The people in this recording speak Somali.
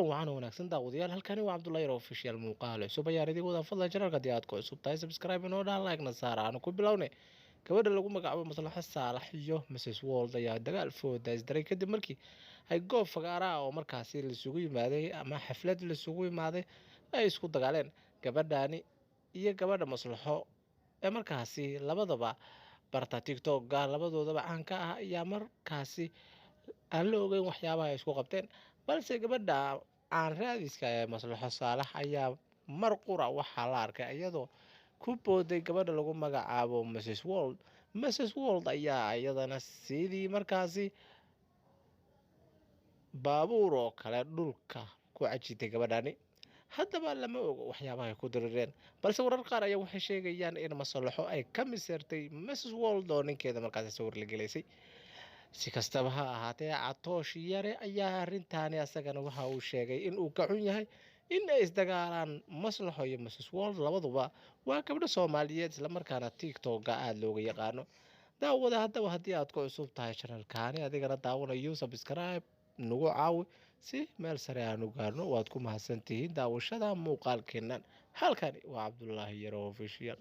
Kulan wacan oo wanaagsan, daawadayaal. Halkani waa Cabdullahi Yar Official. Muuqaal cusub ayaan idin wada. Fadlan channelka haddii aad ku cusub tahay, subscribe inoo dhaha, like na saara. Aanu ku bilownay. Gabadha lagu magacaabo Maslaxo Saalax iyo Mrs World ayaa dagaal fooda isdaray kadib markii ay goob fagaara ah oo markaasi laisugu yimaaday ama xaflad laisugu yimaaday ay isku dagaaleen gabadhani iyo gabadha Maslaxo ee markaasi labadaba barta TikTok-ga labadoodaba caanka ah ayaa markaasi aan la ogeyn waxyaabaha ay isku qabteen. Balse gabadha caan raadiska ee Maslaxo Saalax ayaa mar qura waxaa la arkay iyadoo ku booday gabadha lagu magacaabo Mrs World. Mrs World ayaa iyadana sidii markaasi baabuur oo kale dhulka ku cajitay gabadhani. Haddaba lama ogo waxyaabaha ay ku dirireen, balse warar qaar ayaa waxay sheegayaan in Maslaxo ay ka miseertay Mrs World oo ninkeeda markaasi sawir la gelaysay. Si kastaba ha ahaatee, Catoosh Yare ayaa arrintaani asagana waxa uu sheegay in uu ka xun yahay in ay isdagaalaan Maslaxo iyo Mrs World. Labaduba waa gabdho Soomaaliyeed, islamarkaana TikTok-ga aada looga yaqaano. Daawada, haddaba haddii aad ku cusub tahay channelkaani adigana daawanayo, subscribe nagu caawi si meel sare aanu gaarno. Waad ku mahadsantihiin daawashada muuqaalkeennan. Halkani waa Cabdulaahi Yaro Official.